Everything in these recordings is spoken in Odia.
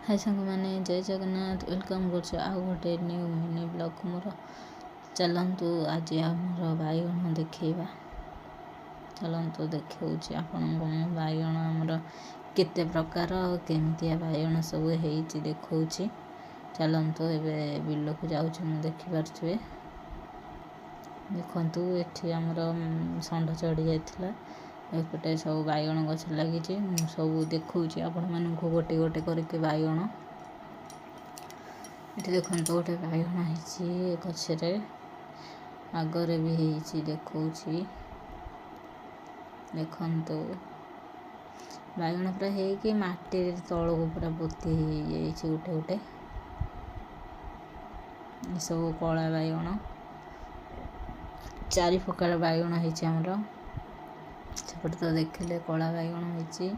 ହାଇ ସାଙ୍ଗମାନେ, ଜୟ ଜଗନ୍ନାଥ। Welcome କରୁଛି ଆଉ ଗୋଟେ ନ୍ୟୁ ମିନି ବ୍ଲଗ୍ ମୋର। ଚାଲନ୍ତୁ, ଆଜି ଆମର ବାଇଗଣ ଦେଖେଇବା। ଚାଲନ୍ତୁ, ଦେଖାଉଛି ଆପଣଙ୍କୁ ମୁଁ ବାଇଗଣ ଆମର କେତେ ପ୍ରକାର, କେମିତିଆ ବାଇଗଣ ସବୁ ହେଇଛି ଦେଖାଉଛି। ଚାଲନ୍ତୁ, ଏବେ ବିଲକୁ ଯାଉଛି ମୁଁ, ଦେଖିପାରୁଥିବେ। ଦେଖନ୍ତୁ, ଏଠି ଆମର ଷଣ୍ଢ ଚଢ଼ି ଯାଇଥିଲା। ଏପଟେ ସବୁ ବାଇଗଣ ଗଛ ଲାଗିଛି। ମୁଁ ସବୁ ଦେଖାଉଛି ଆପଣମାନଙ୍କୁ ଗୋଟେ ଗୋଟେ କରିକି ବାଇଗଣ। ଏଠି ଦେଖନ୍ତୁ, ଗୋଟେ ବାଇଗଣ ହେଇଛି ଏ ଗଛରେ, ଆଗରେ ବି ହେଇଛି, ଦେଖାଉଛି। ଦେଖନ୍ତୁ, ବାଇଗଣ ପୁରା ହେଇକି ମାଟିରେ ତଳକୁ ପୁରା ପୋତି ହେଇଯାଇଛି ଗୋଟେ ଗୋଟେ। ଏସବୁ କଳା ବାଇଗଣ। ଚାରି ପ୍ରକାର ବାଇଗଣ ହେଇଛି ଆମର। ସେପଟେ ତ ଦେଖିଲେ କଳା ବାଇଗଣ ହେଇଛି,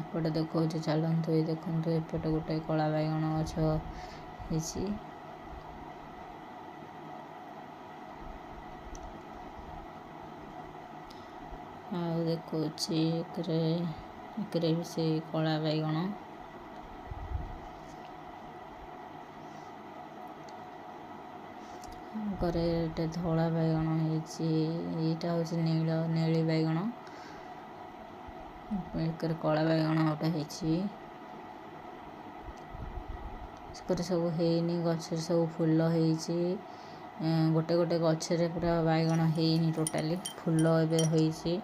ଏପଟେ ଦେଖାଉଛି। ଚାଲନ୍ତୁ, ଏଇ ଦେଖନ୍ତୁ, ଏପଟେ ଗୋଟେ କଳା ବାଇଗଣ ଗଛ ହେଇଛି। ଆଉ ଦେଖାଉଛି ଏକରେ, ଏକରେ ବି ସେଇ କଳା ବାଇଗଣ। ଆଗରେ ଗୋଟେ ଧଳା ବାଇଗଣ ହେଇଛି। ଏଇଟା ହେଉଛି ନୀଳ ନେଳି ବାଇଗଣ। ଏକରେ କଳା ବାଇଗଣ ଗୋଟେ ହେଇଛି। ସେକରେ ସବୁ ହେଇନି, ଗଛରେ ସବୁ ଫୁଲ ହେଇଛି। ଗୋଟେ ଗୋଟେ ଗଛରେ ପୁରା ବାଇଗଣ ହେଇନି ଟୋଟାଲି, ଫୁଲ ଏବେ ହେଇଛି।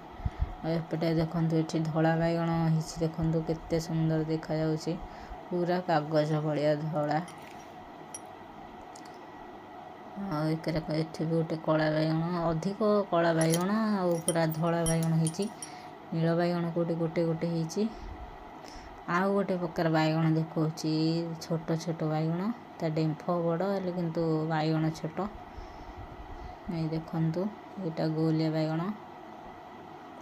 ଆଉ ଏପଟେ ଦେଖନ୍ତୁ, ଏଠି ଧଳା ବାଇଗଣ ହେଇଛି। ଦେଖନ୍ତୁ କେତେ ସୁନ୍ଦର ଦେଖାଯାଉଛି, ପୁରା କାଗଜ ଭଳିଆ ଧଳା। ଆଉ ଏକରେ ଏଠି ବି ଗୋଟେ କଳା ବାଇଗଣ, ଅଧିକ କଳା ବାଇଗଣ ଆଉ ପୁରା ଧଳା ବାଇଗଣ ହେଇଛି। ନୀଳ ବାଇଗଣ କେଉଁଠି ଗୋଟେ ଗୋଟେ ହେଇଛି। ଆଉ ଗୋଟେ ପ୍ରକାର ବାଇଗଣ ଦେଖାଉଛି, ଛୋଟ ଛୋଟ ବାଇଗଣ। ତା ଡେମ୍ଫ ବଡ଼ ହେଲେ କିନ୍ତୁ ବାଇଗଣ ଛୋଟ। ଏଇ ଦେଖନ୍ତୁ, ଏଇଟା ଗୋଲିଆ ବାଇଗଣ।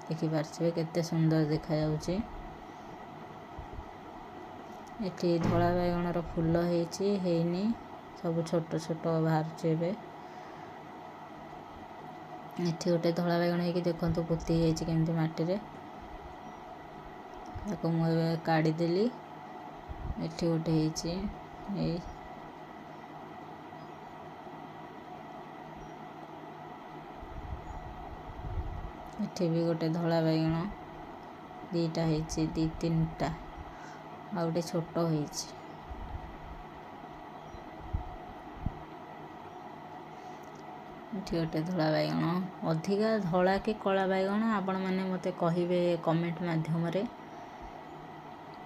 ଦେଖିପାରୁଥିବେ କେତେ ସୁନ୍ଦର ଦେଖାଯାଉଛି। ଏଠି ଧଳା ବାଇଗଣର ଫୁଲ ହେଇଛି, ହେଇନି, ସବୁ ଛୋଟ ଛୋଟ ବାହାରୁଛି ଏବେ। ଏଠି ଗୋଟେ ଧଳା ବାଇଗଣ ହେଇକି ଦେଖନ୍ତୁ ପୋତି ହେଇଯାଇଛି କେମିତି ମାଟିରେ, ତାକୁ ମୁଁ ଏବେ କାଢ଼ିଦେଲି। ଏଠି ଗୋଟେ ହେଇଛି ଏଇ। ଏଠି ବି ଗୋଟେ ଧଳା ବାଇଗଣ, ଦୁଇଟା ହେଇଛି, ଦୁଇ ତିନିଟା, ଆଉ ଗୋଟେ ଛୋଟ ହେଇଛି। ଏଠି ଗୋଟେ ଧଳା ବାଇଗଣ। ଅଧିକା ଧଳା କି କଳା ବାଇଗଣ ଆପଣମାନେ ମୋତେ କହିବେ କମେଣ୍ଟ ମାଧ୍ୟମରେ।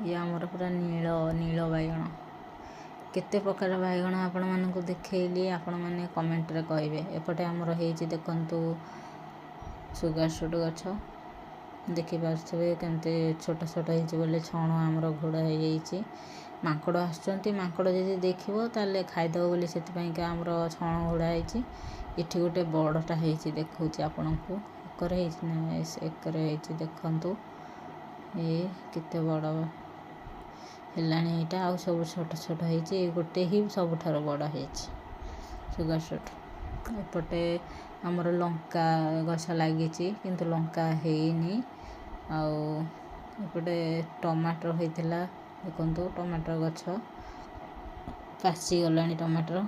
ଇଏ ଆମର ପୁରା ନୀଳ ନୀଳ ବାଇଗଣ। କେତେ ପ୍ରକାର ବାଇଗଣ ଆପଣମାନଙ୍କୁ ଦେଖେଇଲି, ଆପଣମାନେ କମେଣ୍ଟରେ କହିବେ। ଏପଟେ ଆମର ହେଇଛି ଦେଖନ୍ତୁ ସୁଗାର ସୁଟ୍ ଗଛ। ଦେଖିପାରୁଥିବେ କେମିତି ଛୋଟ ଛୋଟ ହେଇଛି ବୋଲି ଛଣ ଆମର ଘୋଡ଼ା ହେଇଯାଇଛି। ମାଙ୍କଡ଼ ଆସୁଛନ୍ତି, ମାଙ୍କଡ଼ ଯଦି ଦେଖିବ ତାହେଲେ ଖାଇଦେବ ବୋଲି ସେଥିପାଇଁକା ଆମର ଛଣ ଘୋଡ଼ା ହେଇଛି। ଏଠି ଗୋଟେ ବଡ଼ଟା ହେଇଛି, ଦେଖାଉଛି ଆପଣଙ୍କୁ। ଏକରେ ହେଇଛି ନା ଏକରେ ହେଇଛି। ଦେଖନ୍ତୁ, ଏ କେତେ ବଡ଼ ହେଲାଣି ଏଇଟା। ଆଉ ସବୁ ଛୋଟ ଛୋଟ ହେଇଛି, ଏ ଗୋଟେ ହିଁ ସବୁଠାରୁ ବଡ଼ ହେଇଛି ସୁଗାର ସୁଟ୍। ଏପଟେ ଆମର ଲଙ୍କା ଗଛ ଲାଗିଛି, କିନ୍ତୁ ଲଙ୍କା ହେଇନି। ଆଉ ଏପଟେ ଟମାଟର ହେଇଥିଲା। ଦେଖନ୍ତୁ, ଟମାଟର ଗଛ ପାଚିଗଲାଣି ଟମାଟର,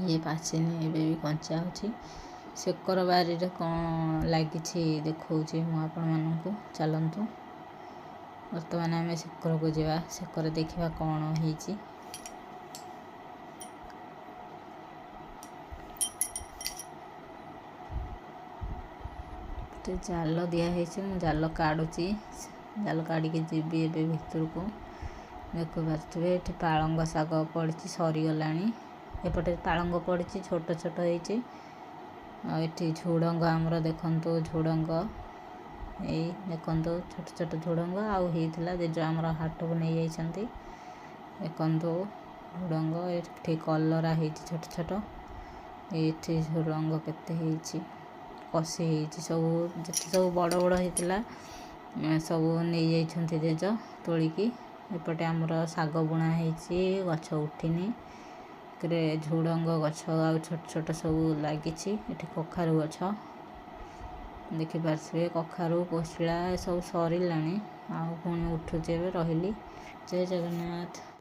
ଇଏ ପାଚିନି, ଏବେ ବି କଞ୍ଚା ଅଛି। ସେକର ବାରିରେ କ'ଣ ଲାଗିଛି ଦେଖାଉଛି ମୁଁ ଆପଣମାନଙ୍କୁ। ଚାଲନ୍ତୁ, ବର୍ତ୍ତମାନ ଆମେ ସେକରକୁ ଯିବା, ସେକର ଦେଖିବା କ'ଣ ହେଇଛି। ଜାଲ ଦିଆହେଇଛି, ମୁଁ ଜାଲ କାଢ଼ୁଛି, ଜାଲ କାଢ଼ିକି ଯିବି ଏବେ ଭିତରକୁ। ଦେଖିପାରୁଥିବେ, ଏଠି ପାଳଙ୍ଗ ଶାଗ ପଡ଼ିଛି, ସରିଗଲାଣି। ଏପଟେ ପାଳଙ୍ଗ ପଡ଼ିଛି, ଛୋଟ ଛୋଟ ହେଇଛି। ଆଉ ଏଠି ଝୁଡ଼ଙ୍ଗ ଆମର, ଦେଖନ୍ତୁ ଝୁଡ଼ଙ୍ଗ, ଏଇ ଦେଖନ୍ତୁ ଛୋଟ ଛୋଟ ଝୁଡ଼ଙ୍ଗ ଆଉ ହେଇଥିଲା, ଜେଜ ଆମର ହାଟକୁ ନେଇଯାଇଛନ୍ତି। ଦେଖନ୍ତୁ ଝୁଡ଼ଙ୍ଗ। ଏଠି କଲରା ହେଇଛି ଛୋଟ ଛୋଟ। ଏଇଠି ଝୁଡ଼ଙ୍ଗ କେତେ ହେଇଛି, କଷି ହେଇଛି ସବୁ। ଯେତେ ସବୁ ବଡ଼ ବଡ଼ ହେଇଥିଲା ସବୁ ନେଇଯାଇଛନ୍ତି ଜେଜ ତୋଳିକି। ଏପଟେ ଆମର ଶାଗ ବୁଣା ହେଇଛି, ଗଛ ଉଠିନି। ଏଥିରେ ଝୁଡ଼ଙ୍ଗ ଗଛ ଆଉ ଛୋଟ ଛୋଟ ସବୁ ଲାଗିଛି। ଏଠି କଖାରୁ ଗଛ। ଦେଖିପାରୁଥିବେ କଖାରୁ, କୋଶିଳା ଏସବୁ ସରିଲାଣି, ଆଉ ପୁଣି ଉଠୁଛି ଏବେ। ରହିଲି, ଜୟ ଜଗନ୍ନାଥ।